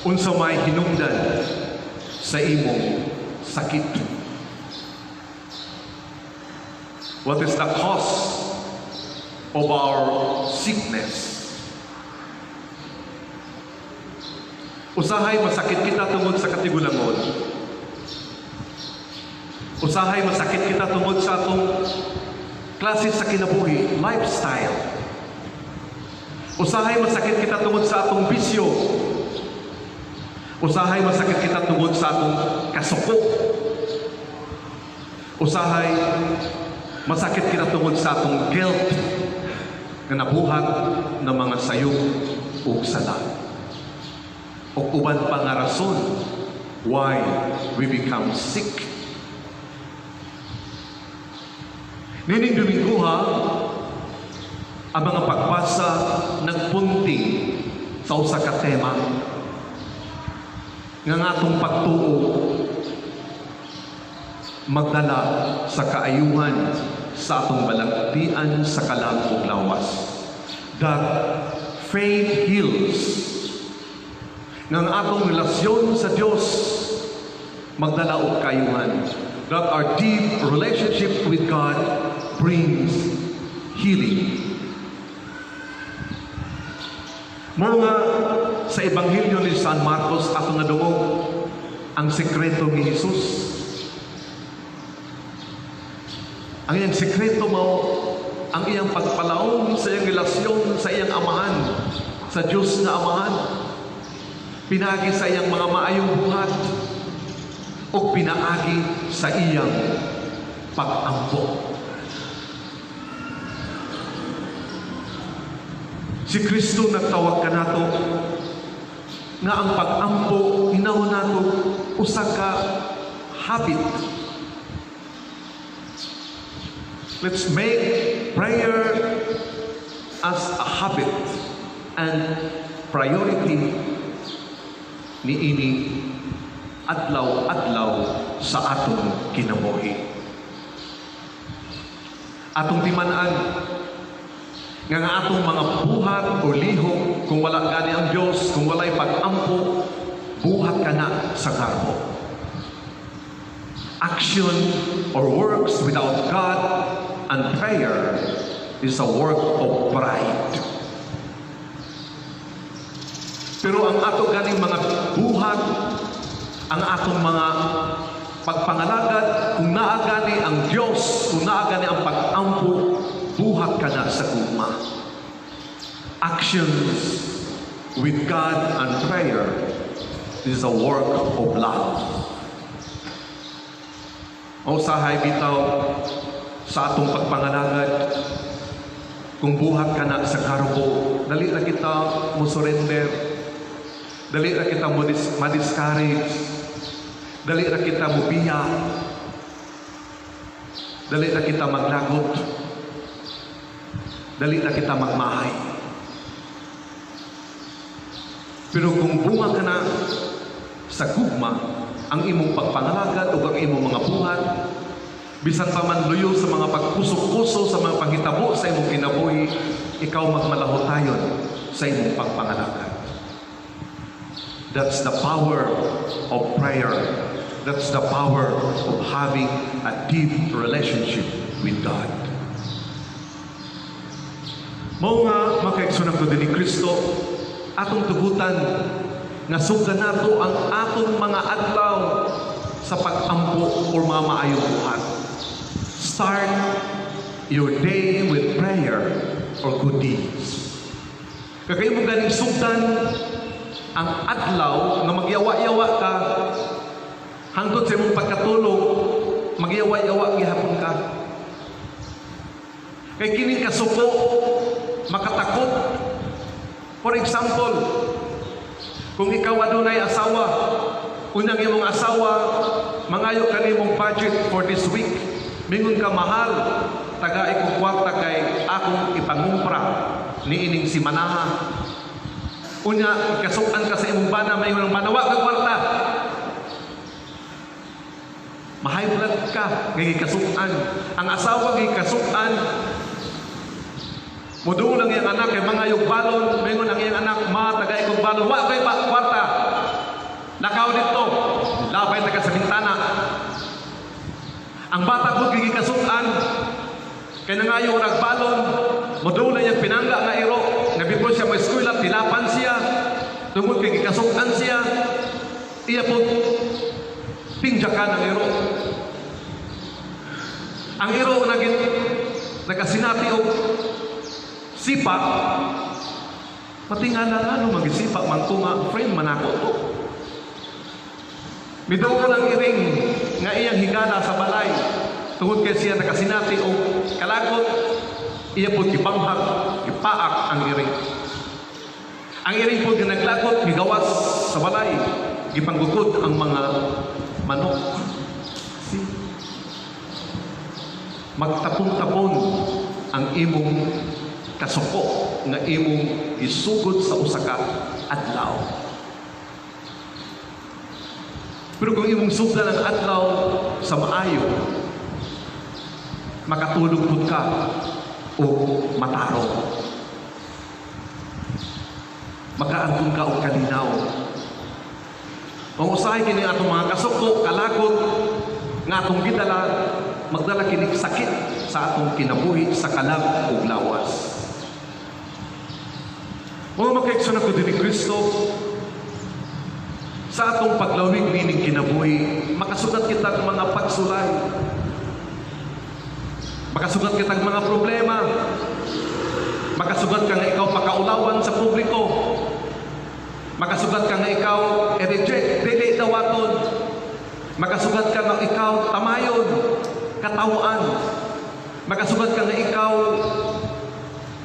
Unsa may hinungdan sa imong sakit? What is the cause of our sickness? Usahay masakit kita tungod sa katigulangon. Usahay masakit kita tungod sa atong klase sa kinabuhi, lifestyle. Usahay masakit kita tungod sa atong bisyo. Usahay masakit kita tungod sa atong kasuko. Usahay masakit kita tungod sa atong guilt nga nabuhat ng mga sayop ug sala. O uban pa nga rason why we become sick. Nining Domingoha, ang mga pagbasa nagpunting sa usa ka tema nga ang atong pagtuo magdala sa kaayuhan sa atong balagtian sa kalag ug lawas. That faith heals. Nga ang atong relasyon sa Dios magdala og kaayuhan. That our deep relationship with God brings healing. Mao nga sa Ebanghelyo ni San Marcos ato nga dungog ang sekreto ni Jesus. Ang iyang sekreto mao ang iyang pagpalaom sa iyang relasyon sa iyang amahan, sa Dios nga amahan. Pinaagi sa iyang mga maayong buhat o pinaagi sa iyang pag-ampo. Si Kristo nagtawag kanato nga ang pag-ampo hinahon nato usa ka habit. Let's make prayer as a habit and priority niini adlaw-adlaw sa atong kinabuhi. Atong timan-an nga ang atong mga buhat o lihok, kung wala gani ang Dios, kung walay pag-ampo, buhat ka na sa garbo. Action or works without God and prayer is a work of pride. Pero ang ato ganing mga buhat, ang atong mga pagpangalagad, kung naa gani ang Dios, kung naa gani ang pag-ampo, buhat ka na sa gugma. Actions with God and prayer is a work of love. Mausahay bitaw sa atong pagpangalagad, kung buhat ka na sa garbo, dali ra kita mo surrender, dali ra kita mo ma-discourage, dali ra kita mo biya, dali ra kita maglagot, dali ra kita magmahay. Pero kung bunga ka na sa gugma, ang imong pagpangalagad o ang imong mga buhat, bisan pa man luyo sa mga pagkusok-kuso sa mga panghitabo sa imong kinabuhi, ikaw magmalahotayon sa imong pagpangalagad. That's the power of prayer. That's the power of having a deep relationship with God. Mao nga makaigsoon ko ni Kristo, atong tugutan nga sugdan nato ang atong mga adlaw sa pag-ampo or mga maayong buhat. Start your day with prayer or good deeds. Kay mo ganing sugdan ang adlaw nga magyawa-yawa ka hangtod sa imong pagkatulog, magyawa-yawa gihapon ka. Kay kining kasuko makatakot. For example, kung ikaw adunay asawa, unyang imong asawa mangayo kanimong budget for this week. Mingon ka, "Mahal, tagai ko kwarta kay akong ipangumpra niining simanaha." Unya kasukan ka sa imong bana, maingon ang bana, "Wa ka kwarta." Ma-high blood ka, ngay kasukan. Ang asawa ngay kasukan. Mudungol ang iyang anak kay mangayog balon, maingon ang iyang anak, "Ma, tagay kog balon." "Wa kay pa kwarta." Lakaw didto, labay ta ka sa bintana. Ang bata ko gikasukan kay nangayo og balon, modula iyang pinangga nga iro, nga before siya mo eskwela, tilapan siya, tungod kay gikasukan siya, iya po tingjakan ang iro. Ang iro naging nagasinati og sipa, patingala nga no magisipa man ko nga friend man ako to. Miduol ang iring nga iyang higala sa balay tungod kay siya nakasinati og kalagot, iya po gibamhag, gipaak ang iring. Ang iring po nga naglagot, gigawas sa balay, gipanggukod ang mga manok. See? Magtapon-tapon ang imong kasuko nga imong isugod sa usa ka adlaw. Pero kung imong sugdan ang adlaw sa maayo, makatulog pud ka o matarong. Makaangkon ka og kalinaw. Kung usahay kini atong mga kasuko, kalagot, nga atong gidala, magdala kini sakit sa atong kinabuhi sa kalag ug lawas. Mga makaigsoon nako ni Kristo, sa atong paglawig nining kinabuhi, makasugat kitang mga pagsulay. Makasugat kitang mga problema. Makasugat ka nga ikaw pakaulawan sa publiko. Makasugat ka nga ikaw i-reject, dili dawaton. Makasugat ka nga ikaw tamayon, katawaan. Makasugat ka nga ikaw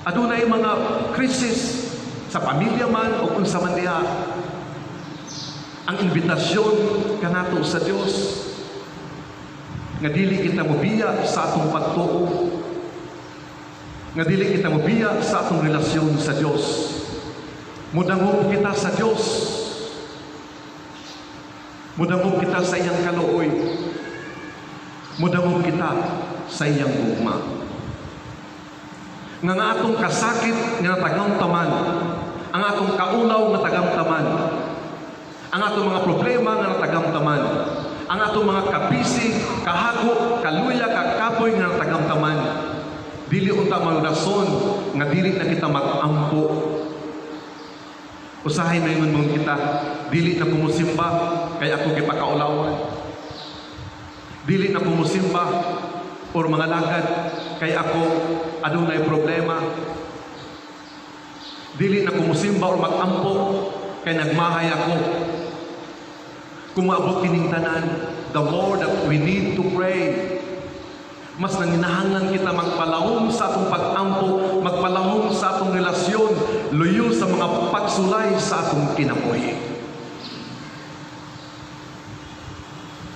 adunay mga krisis sa pamilya man o kung sa man diha. Ang imbitasyon kanato sa Dios nga dili kita mobiya sa atong pagtuo, nga dili kita mobiya sa atong relasyon sa Dios. Mudangop kita sa Dios, mudangop kita sa iyang kaluoy, mudangop kita sa iyang gugma, nga ang atong kasakit nga natagamtaman, ang atong kaulaw nga natagamtaman, ang atong mga problema nga natagamtaman, ang atong mga kabisi, kahago, kaluya, kakapoy nga natagamtaman, dili unta mga rason nga dili na kita mag-ampo. Usahay na yun mong kita, "Dili na ko musimba kay ako gipakaulawan. Dili na ko musimba or mangalagad kay ako adunay problema. Dili na ko musimba or mag-ampo kay nagmahay ako." Kung maabot kining tanan, the more that we need to pray. Mas nanginahanglan kita magpalahom sa atong pag-ampo, magpalahom sa atong relasyon, luyo sa mga pagsulay sa atong kinabuhi.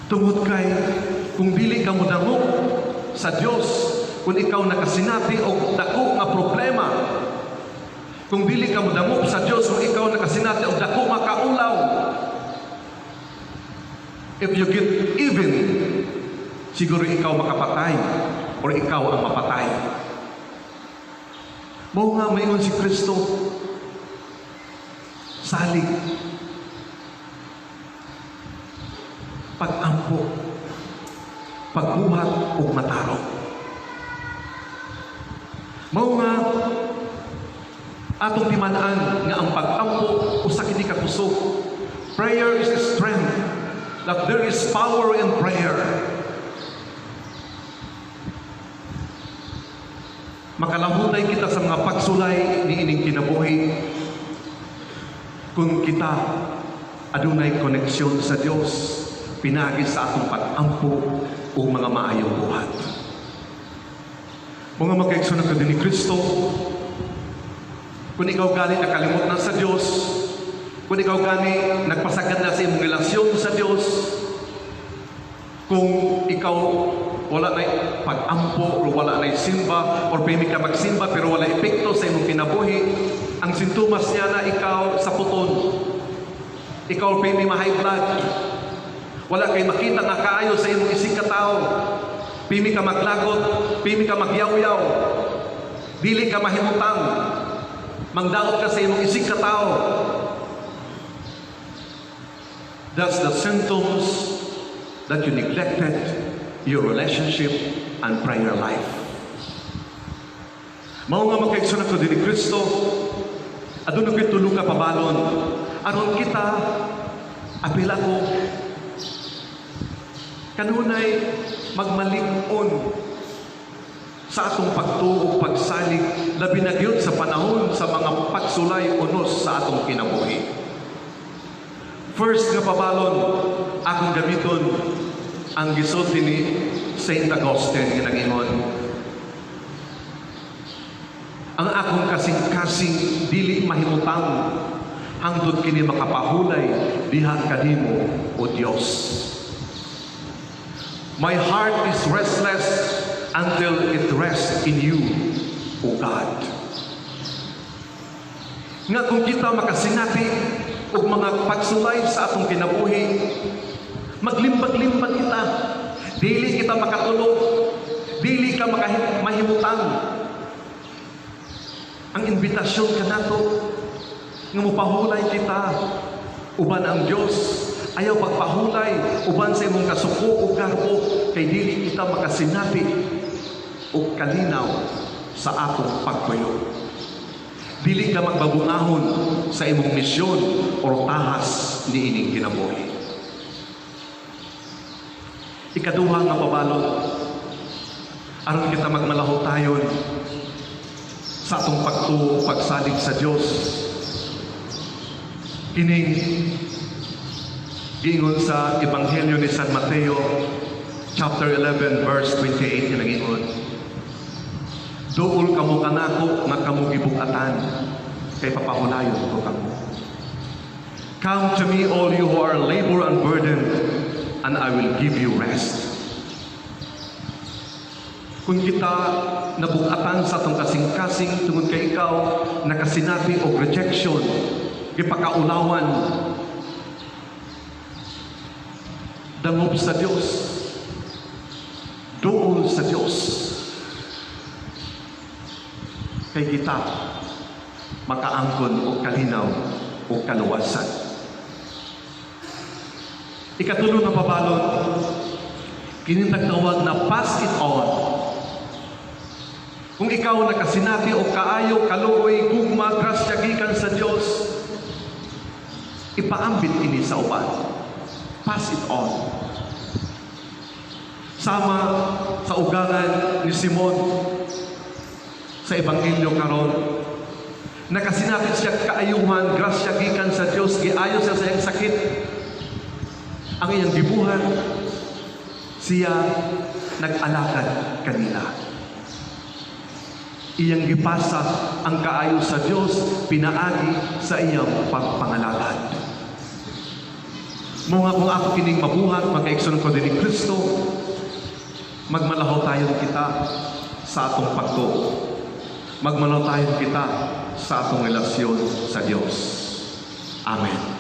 Tungod kay kung dili ka modangop sa Dios, kung ikaw nakasinati og dako nga problema, kung dili ka modangop sa Dios, kung ikaw nakasinati og dako nga kaulaw, if you get even, siguro ikaw makapatay or ikaw ang mapatay. Mao nga mayon si Kristo, salig, pag-ampo, pagbuhat ug matarong. Mao nga atong timan-an nga ang pag-ampo usa kini ka kusog. Prayer is strength, that there is power in prayer. Makalahutay kita sa mga pagsulay niining kinabuhi kung kita adunay koneksyon sa Dios pinagi sa atong pag-ampo o mga maayong buhat. Mga makaigsoon nako ni Kristo, kung ikaw gani nakalimot na sa Dios, kung ikaw gani nagpasagad na sa imong relasyon sa Dios, kung ikaw wala na pag-ampo or wala na simba or pwede ka magsimba pero wala epekto sa imong kinabuhi, ang sintomas niya na ikaw sa puton. Ikaw pwede ma-high blood. Wala kay makita nga kaayo sa imong isig katao. Pimi ka maglagot, pimi ka magyawyaw. Dili ka mahimutang. Mangdaot ka sa imong isig katao. That's the symptoms that you neglected your relationship and prayer life. Mao nga, mga kaigsoon nako ni Kristo, aduna ko'y tulo ka pabalon aron kita, apil ako, kanunay magmalig-on sa atong pagtuo, pagsalig, labi na gyud sa panahon sa mga pagsulay, unos sa atong kinabuhi. First nga pabalon, akong gamiton ang gisulti ni Saint Augustine nga nag-ingon, "Ang akong kasing-kasing dili mahimutang hangtod kini makapahulay diha kanimo, O Dios." "My heart is restless until it rests in you, O God." Nga kung kita makasinati og mga pagsulay sa atong kinabuhi, maglimbag-limbag kita, dili kita makatulog, dili ka mahimutang. Ang imbitasyon kanato nga mopahulay kita uban ang Dios, ayaw pagpahulay uban sa imong kasuko o garbo, kay dili kita makasinati og kalinaw sa atong pagtuyo. Dili ka magbabungahon sa imong misyon o tahas niining kinabuhi. Ikaduha nga pabalon aron kita magmalahutayon sa atong pagtuo, pagsalig sa Dios, kining giingon sa Ebanghelyo ni San Mateo chapter 11 verse 28 nga nagingon, "Duol kamo kanako nga kamo gibug-atan, kay papahulayon ko kamo." "Come to me, all you who are labor and burdened, and I will give you rest." Kung kita nabugatan sa atong kasing-kasing tungod kay ikaw nakasinati og rejection, gipakaulawan, dangop sa Dios, duol sa Dios, kay kita makaangkon og kalinaw o kaluwasan. Ikatulo nga pabalon, kining tawag na "pass it on". Kung ikaw nakasinati og kaayo, kaluoy, gugma, grasya gikan sa Dios, ipaambit ini sa uban. Pass it on. Sama sa ugangan ni Simon sa Ebanghelyo karon. Nakasinati siya kaayuhan, grasya gikan sa Dios, giayo siya sa iyang sakit. Ang iyang gibuhat, siya nag-alagad kanila. Iyang gipasa ang kaayo sa Dios pinaagi sa iyang pagpangalagad. Mao nga kung ato kining mabuhat, mga kaigsoon ko ni Kristo, magmalahutayon kita sa atong pagtuo. Magmalahutayon kita sa atong relasyon sa Dios. Amen.